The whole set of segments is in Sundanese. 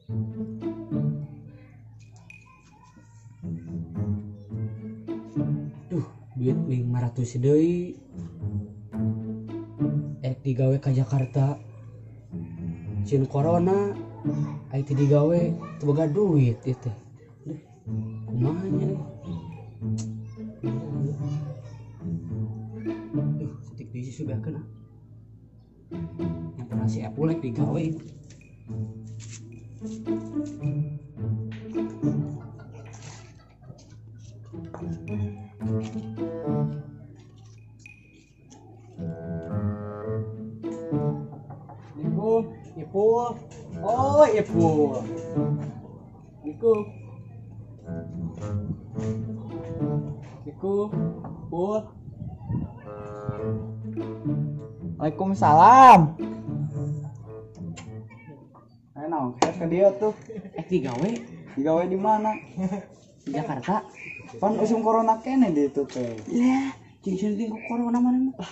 Duh, duit 500 deui. Erek digawe ka Jakarta. Cin corona, ai teu digawe teu boga duit ieu teh. Duh, kumaha nya euy. Duh, setik deui sih beakeun ah. Yang pernah si Epul rek digawe. Assalamualaikum, Ipul. Oh, Ipul. Assalamualaikum. Assalamualaikum, Pul. Waalaikumsalam. Ayo naon, ke dia tuh. Digawe. Digawe di mana? Di Jakarta. Pan usum corona kene di itu teh. Lah, jeung ku corona mana mah.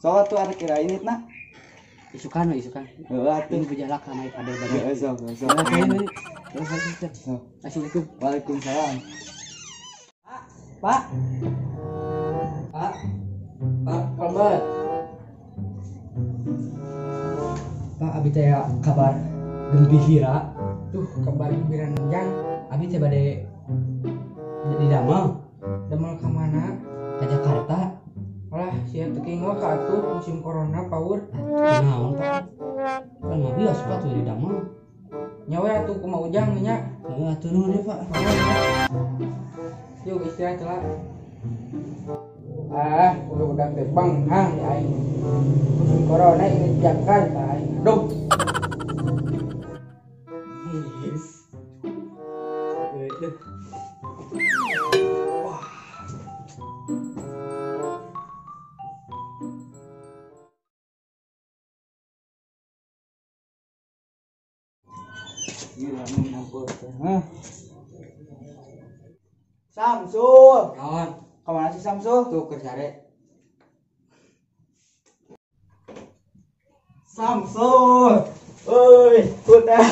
Soal tuh ada kira ini nah. Isukan we isukan. Heeh atuh. Ini berjalan ka naik ada bagian. Heeh sok sok. Assalamualaikum. Waalaikumsalam. Pak. Pak. Pak, kabar. Pak, abi teh kabar gembira. Tuh, kabar gembira jang. Abi teh bade di damel. Damel ka mana? Ka Jakarta. Lah, sia teu kenging ka atuh musim corona paur. Naon, Pak? Kan mah biasa Pak tuh di damel. Nya we atuh kumaha ujang nya. Heeh, atuh nuhun ya, Pak. Yuk istirahat lah. Ah, udah teh banghang ya aing. Musim corona ini di Jakarta aing. Aduh. Yes. Wah. Gila nih teh. Hah. Samsul. Naon? Kemana sih Samsul? Tuh keur sare. Samsul. Oi, udah.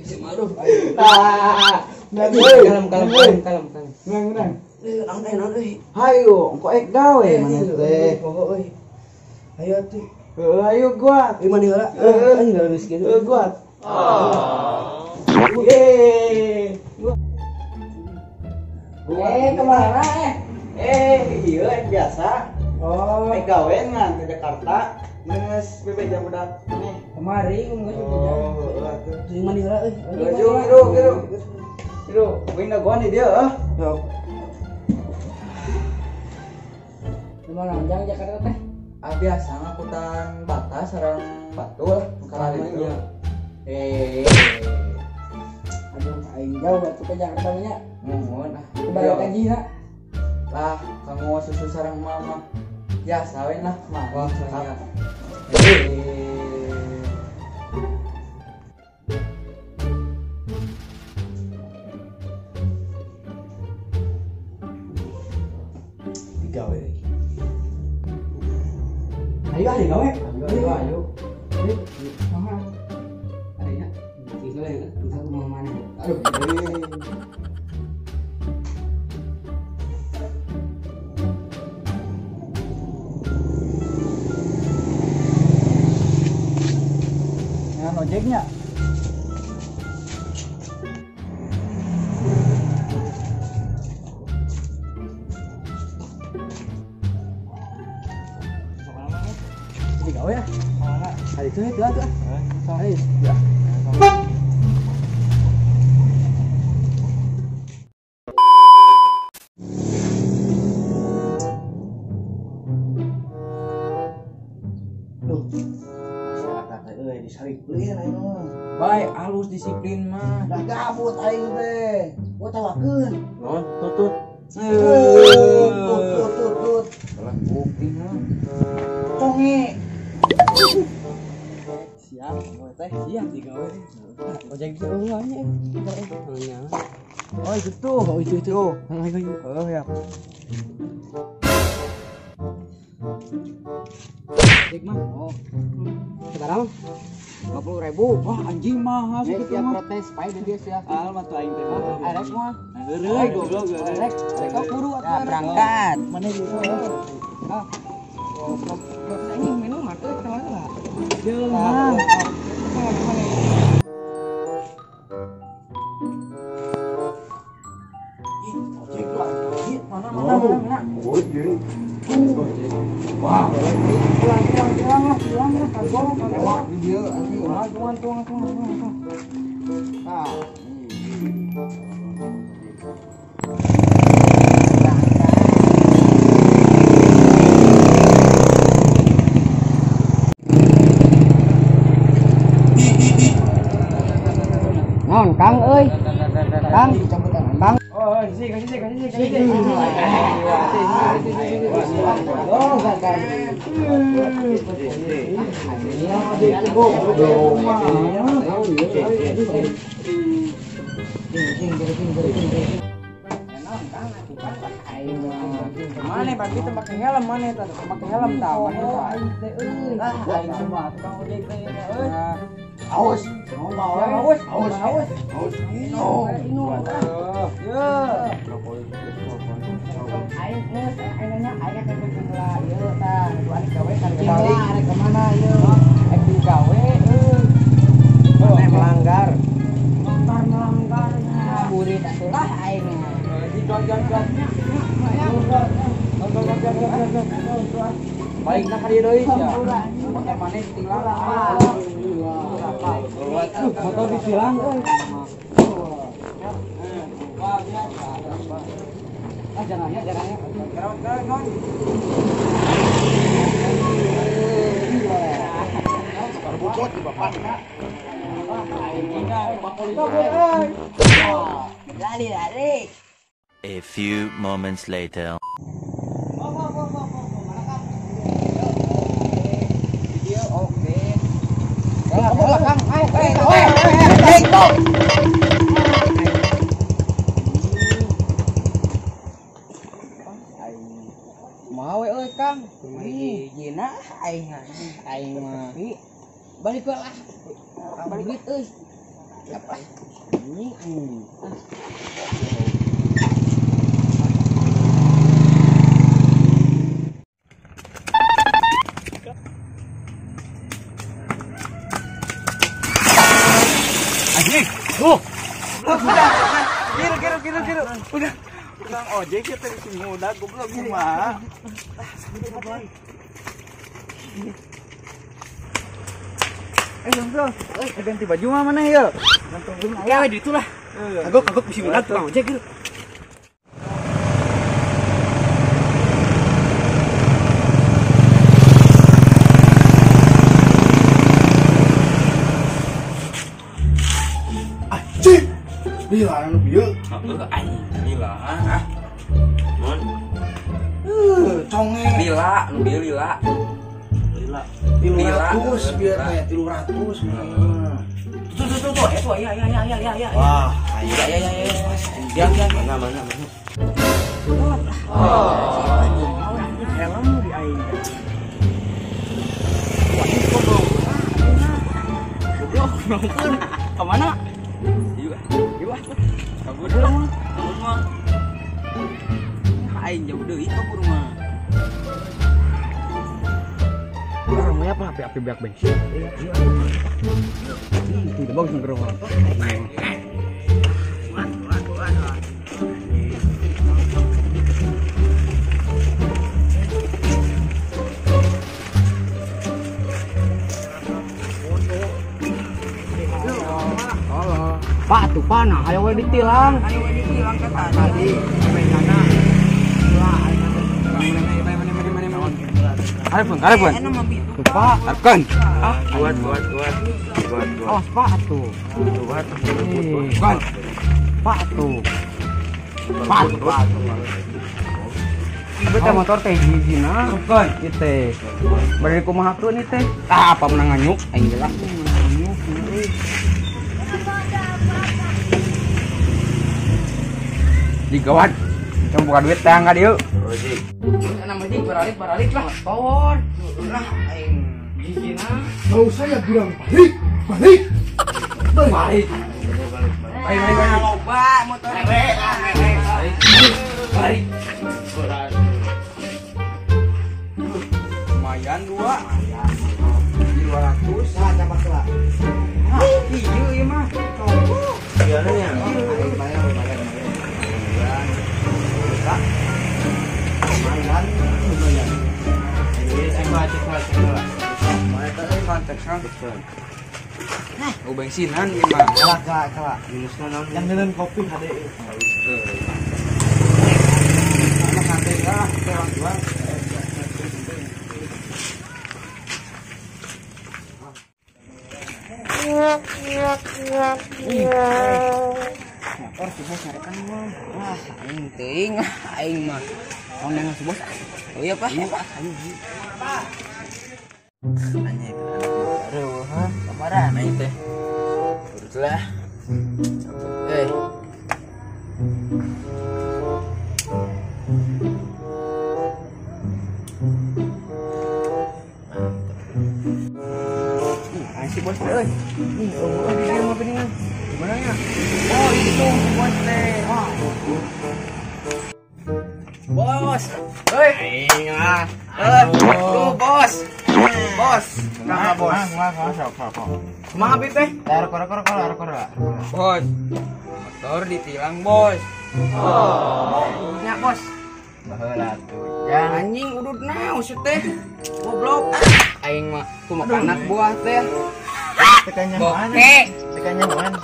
Si maruh. Nah, kalem kalem kalem kalem. Menang, menang. Naon euy, naon euy. Hayu, engko ek gawe maneh teh. Pokok euy. Ayo atuh. Heuh, ayo gua. Euy maneh heula. Heuh, anjing geus kieu. Heuh, gua. Yeay. Kemana eh? Iya, biasa. Oh, gawe ngan ke Jakarta. Geus bebeja budak nih. Kemari geus bebeja. Oh, atuh. Jeung mandi heula euy. Hiru, hiru, hiru. Hiru, wing dagoan di dieu euh. Yo. Kumaha jang Jakarta teh? Ah, biasa ngakutan bata sareng batu lah kala itu. Aduh, aing jauh atuh ke Jakarta nya. Nuhun ah. Balik gaji na. Lah, kamu susu sareng mama. Biasa we lah, mah. Wah, saya. Digawe. Ayo ah digawe. Ayo, ayo. Ayo. Kumaha? Adanya. Tinggal ya, entar kumaha maneh. Aduh. Ojeknya. Jadi gawe ya? Hari itu itu atuh. Ayo. Ya. Duh. Masyarakat euy disariplin aing mah. Bae alus disiplin mah. Dah gabut aing teh. Gua tawakeun. Non, tutut. Tut tut tut tut. Salah bukti mah. Conge. Siap, teh siap digawe. Ojek itu eueuh nya. Oh, itu tuh. Oh, itu itu. Ayo. Oh, ya. Ojek mah. Oh. Sekarang 50.000. Wah anjing mahal sih kitu mah. Protes pae di dia sia. Al mah tuh aing teh. Arek mah. Heureuy goblok arek. Arek kudu atuh berangkat. Mana gitu. Ah. Anjing minum atuh kemana lah. Jeung mah. Mana mana mana. Wah, pulang lah, kagok. Dia anjing. Tuang. Ah. Naon Kang euy? Kang, Kang. Oh, sih, kasih. Oh, gagal. Mana bagi teu make helm mana eta teu make helm tah mana aing teh euy. Aing semua tukang ojek teh euy. Awas, awas, awas, awas. Ino. Ya. Aing geus aing nanya aing ka heula ieu tah nu arek gawe kan balik arek ka mana ieu? Arek digawe euy. Mana melanggar. Melanggar. Burit atuh lah aing. Jon. Balik na ka dieu deui sia. Motor maneh ditilang. Motor ditilang euy. Ah jangan ya. Gerak. Bocot di bapak. Lari. A few moments later. Mau euy Kang. Hijina aing aing mah. Balik lah. Balik duit euy. Siap lah. Anjing. Tuh. Udah. Kira. Udah. Tukang ojek ya teh sing muda goblok kumaha. Bro, ganti baju mah mana ya? Ya, we ditu lah. Kagok bisi muda tukang ojek gitu. Anjing. Lila anu bieu. Heeh, anjing lila. Ah. Mun. Conge. Lila, nu bieu lila. Lila. 300 biar teh 300. Tuh tuh ya ya. Wah, ya ya. Diam. Mana. Oh. Helm di aing. Wah, ini goblok. Goblok, nongkeun. Ka mana? Ieu. Kabur mah. Kabur mah. Aing jauh deui kabur mah. Orangnya apa api-api beak bensin. Tidak bagus ngerong. Pak tuh panah, ayo we ditilang. Ayo we ditilang ke tadi. Arepun. Pak, arepun. Ah, buat. Awas Pak tuh. Buat. Pak tuh. Pak. Ieu motor teh hijina. Bukan. Ieu teh. Bari kumahakeun ieu teh? Ah, apa menang nganyuk aing jelas. Digawat. Cuma buka duit teh enggak dieu. Nama jing baralik lah. Motor. Lah aing hijina. Tahu saya bilang balik. Balik. Balik. Balik. Loba motor. Balik. Lumayan dua. 200. Nah, dapat lah. Iya ieu mah. Iya nya. Lumayan. Lumayan. Lumayan. Ini cek lah. Oh bensinan ieu mah. Kalah. Minusna naon? Yang ngeun kopi hade. Sama hade lah, orang jual. Motor si bos nyarekan mah. Wah, aing teuing aing mah. Tong dengan si bos. Oh iya, Pak. Ayo. Anjing aduh, ha? Kemarin aing teh. Urut lah. Capek. Mantap. Si bos teh euy. Ih, eueuh di dieu mah geuningan. Gimana nya? Oh, itu si bos teh. Wah. Bos. Euy. Aing ah. Aduh, bos. Bos, kumaha bos? Kumaha sok. Kumaha bi teh? Kor. Bos. Motor ditilang, bos. Oh. Nya, bos. Baheula tuh. Jang anjing udud naon sih teh? Goblok. Aing mah kumaha anak buah teh. Tekannya mana? Tekannya mana?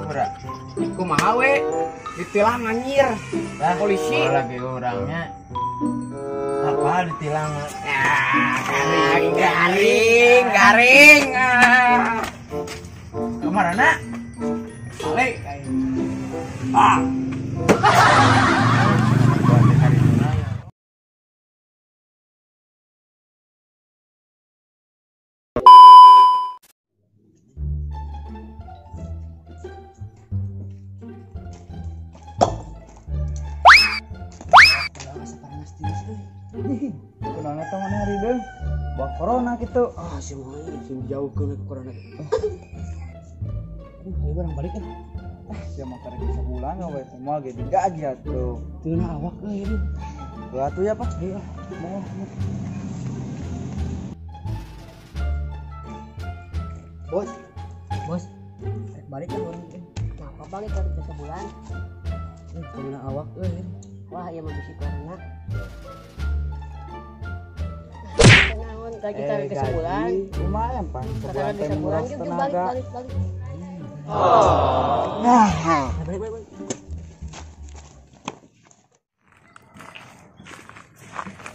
Murah. Kumaha we? Ditilang anjir. Polisi. Lagi orangnya apa ditilang? Garing. Kemana? Balik. Ah. Kunaon eta maneh hari deung? Bawa corona kitu. Ah, si mah sing jauh ke corona. Ayo barang balik kan. Sia mah karek sabulan we teh moal ge digaji atuh. Teu na awak euy aduh. Heuh atuh ya, Pak. Heuh. Mau. Bos. Bos. Rek balik kan urang teh. Nah, apa balik kan sebulan? Teu na awak euy. Wah, ieu mah bisi corona. Gaji tarik ke sebulan lumayan Pak. Sebulan sebulan gitu balik. Oh. Nah, balik.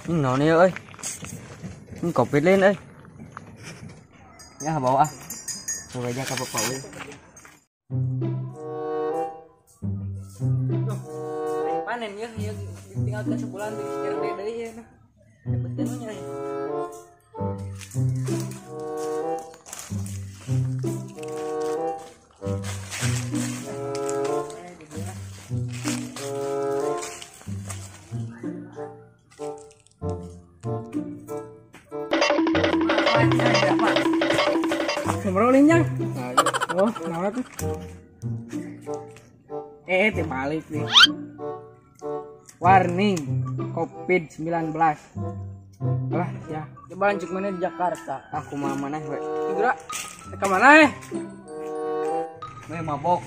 Naon ieu euy? Kopi lain euy. Ya bawa ah. Coba aja ka bapak euy. Panen ya, ya tinggal ke sebulan di sekarang deui ya. Dapat nya. Ngobrolin jang. Oh, kenapa tuh? Terbalik nih. Warning COVID-19. Alah, ya. Coba lanjut mana di Jakarta. Aku mah mana we. Gerak. Ke mana eh? Meh mabok.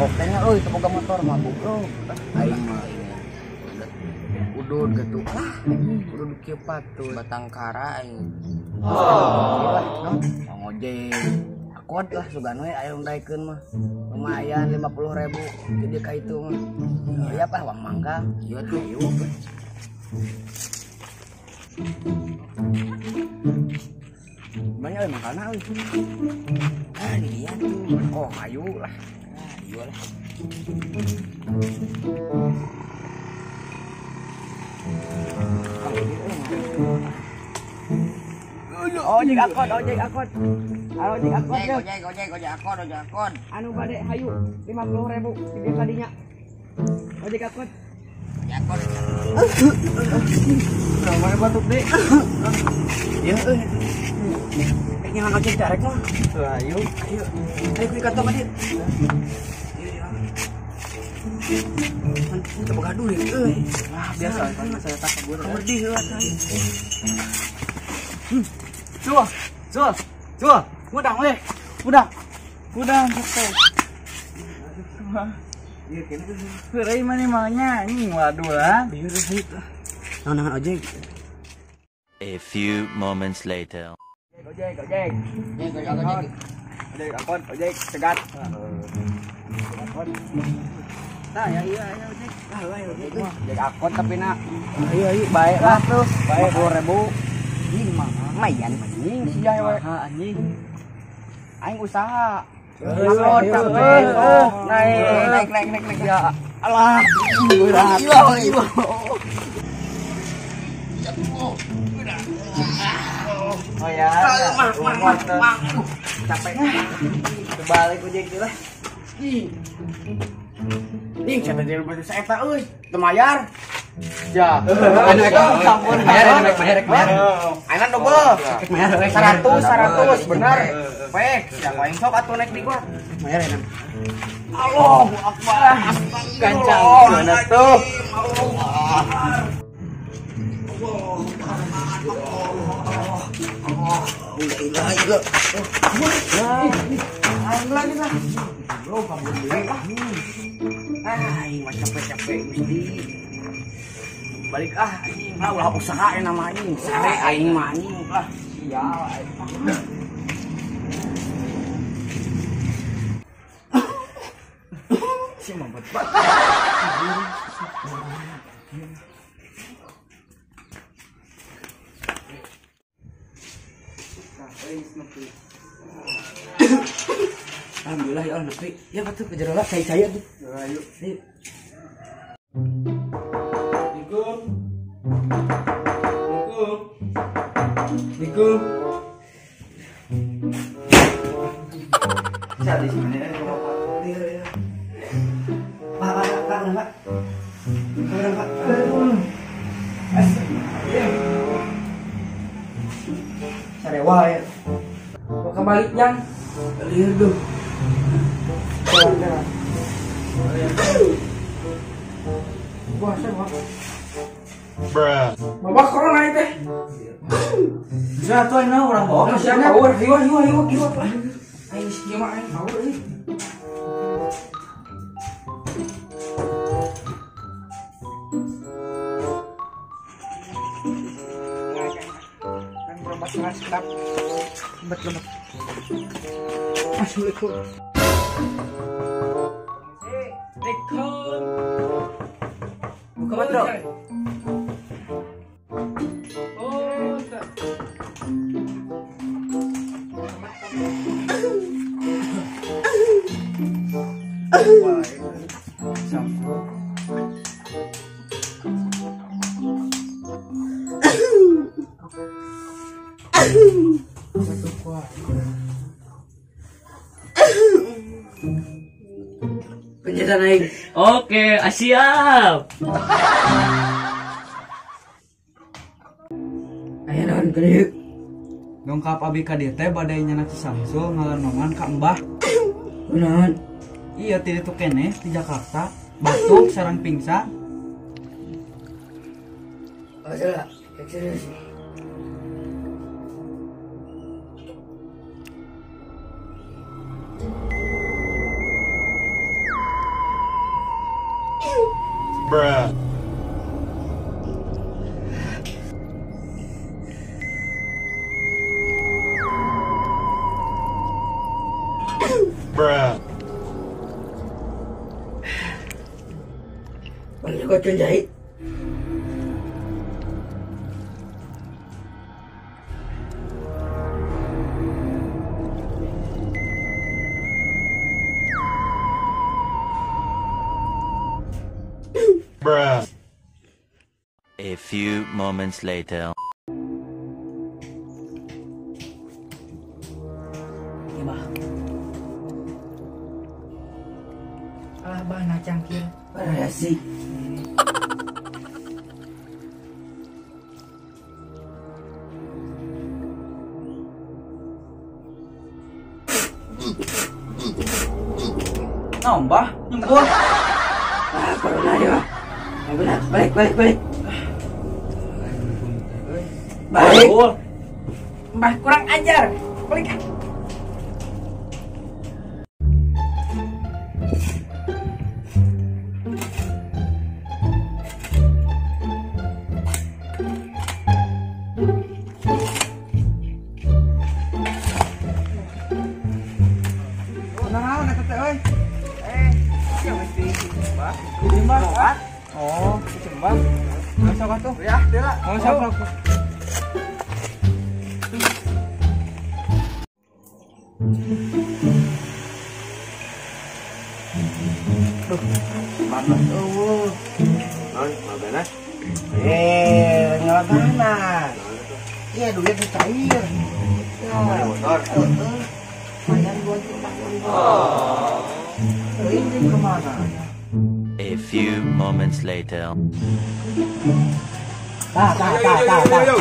Oke nya euy teu boga motor mabuk euy. Aing mah udud gitu. Lah, udud kieu patut batang kara aing. Oh. Lah, no. Ngojek. Akot lah sugan we aya daekeun mah. Lumayan 50.000 jadi ka itu mah. Ya apa wang mangga. Ieu tuh ieu. Banyak euy mangkana euy. Ah, ini dia tuh. Oh, ayo lah. Ah, iya lah. Ojek akot, ojek akot. Ojek akot. Ojek akot, ojek akot. Anu bade hayu 50.000 di tadinya. Ojek akot. ojek angkot. Namanya batuk deh. Ya euy. Nyalan ojek darek mah. Ayo, ayo. Ayo ke kantor mah, Dit. Teu boga duit euy. Ah, biasa kan saya tak kabur. Kabur di heula tah. Zul, Zul, Zul, udang leh. Udang. Udang capek. Iya kene. Heureuy maneh mah nya anjing waduh lah. Bieu euy. Naon ojek. A few moments later. Ojek, ojek. Ojek, ojek. Ojek angkot, ojek cegat. Angkot. Nah, ya iya ayo ojek. Ah, ayo ojek. Ojek angkot tapi nak. Ayo ayo baik lah tuh. Baik 20.000. Anjing mah. Lumayan anjing sia we. Anjing. Aing usaha. Angkot capek. Naik naik naik naik naik. Ya Allah. Berat. Oh ya, capek. Kebalik ojek lah. Ih, saya tadi beli saya tak, euy, teu mayar. Ya. Bayar, bayar, bayar. Ayeuna double. Bayar, 100, 100 bener. Pek, siapa yang sok atuh naik di gua. Bayar ya. Allahu akbar. Gancang mana tuh? Aing mah capek-capek Gusti. Balik ah anjing, lah ulah usaha nama anjing. Sare aing mah anjing lah. Sial aing. Si mampet banget. Alhamdulillah ya Allah nepi. Ya betul ke jero lah cai-cai atuh. Ayo. Ayo. Assalamualaikum. Assalamualaikum. Assalamualaikum. Bisa di sini ya, Bapak. Iya, iya. Pak, Pak, Pak, Pak. Pak, Pak. Sarewa ya. Mau kembali jang. Liur duh. Wah, saya Bruh. Bapak corona itu. Bisa tuh ini orang bawa. Siapa power? Hiwa, hiwa, hiwa, hiwa. Aing si mah aing power euy. Kan berobat dengan sedap. Lebat-lebat. Assalamualaikum. Assalamualaikum. Buka mata. Oh, tak. Penjara naik. Oke, siap. Ayo naon kriuk. Dongkap abi ka dieu teh bade nyanak si Samsul ngalanoman ka Mbah. Kunaon? Iya ti ditu keneh di Jakarta, batuk sareng pingsan. Oh, salah. Serius. Bruh. Bruh. Bang kau jahit. Bruh. A few moments later. Ya, bah. Alah bah na cangkir. Parasi. Nambah nyembuh. Ah, corona ya. Balik balik balik. Balik. Mbah kurang ajar. Balik. Naon eta teh euy? Sia mesti Mbah. Mbah. Oh, cembah. Masuk atuh. Ya, teh lah. Masuk. Duh, mana eueuh. Naon, magana? Ngalagana. Iya, duit cair. Mana motor? Heeh. Lumayan 2 juta. Oh. Ini kemana? A few moments later. Tah. Berita yo.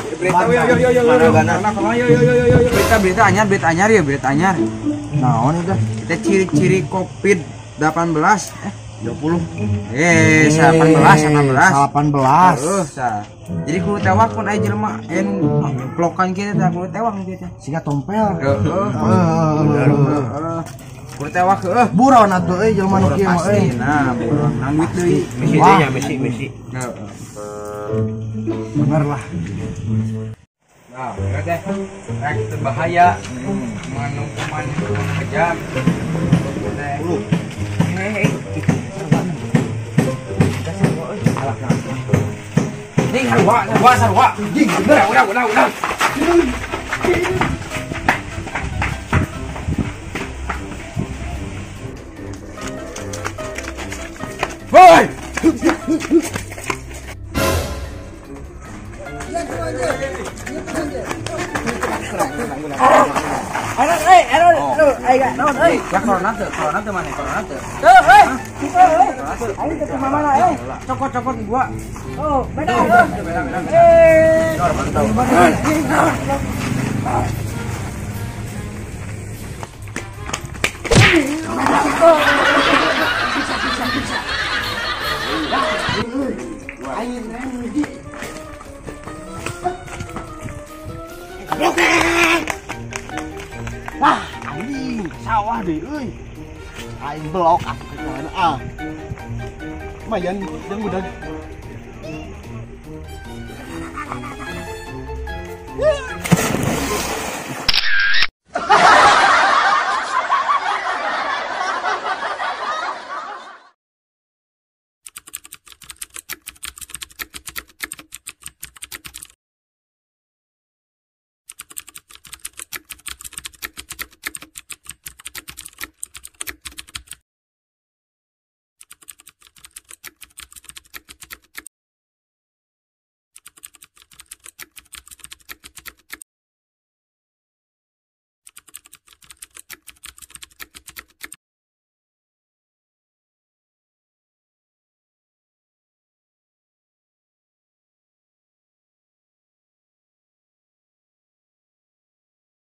Berita anyar ya, berita anyar. Naon itu? Kita ciri-ciri Covid-18 20. 18. Jadi kudu tewak pun aya jelema anu nyemplokan kieu teh kudu tewak kieu teh. Siga tompel. Heeh. Kudu tewak heuh. Buron atuh euy jelema nu kieu mah euy. Nah, buron nang duit deui. Misi deui nya misi. Heeh. Bener lah. Nah, bener teh. Rek teu bahaya. Mengandung kuman kejam. Teh. Ini sarua. Jing, udah. Woi. Ya corona teu mana corona teu. Teu euy. Aing teu mana euy. Cokot-cokot gua. Oh, beda euy. Beda. Bisa. Aing nang Wah, anjing, sawah deh euy. Aing blok atuh ke sana ah. Lumayan jeung budak.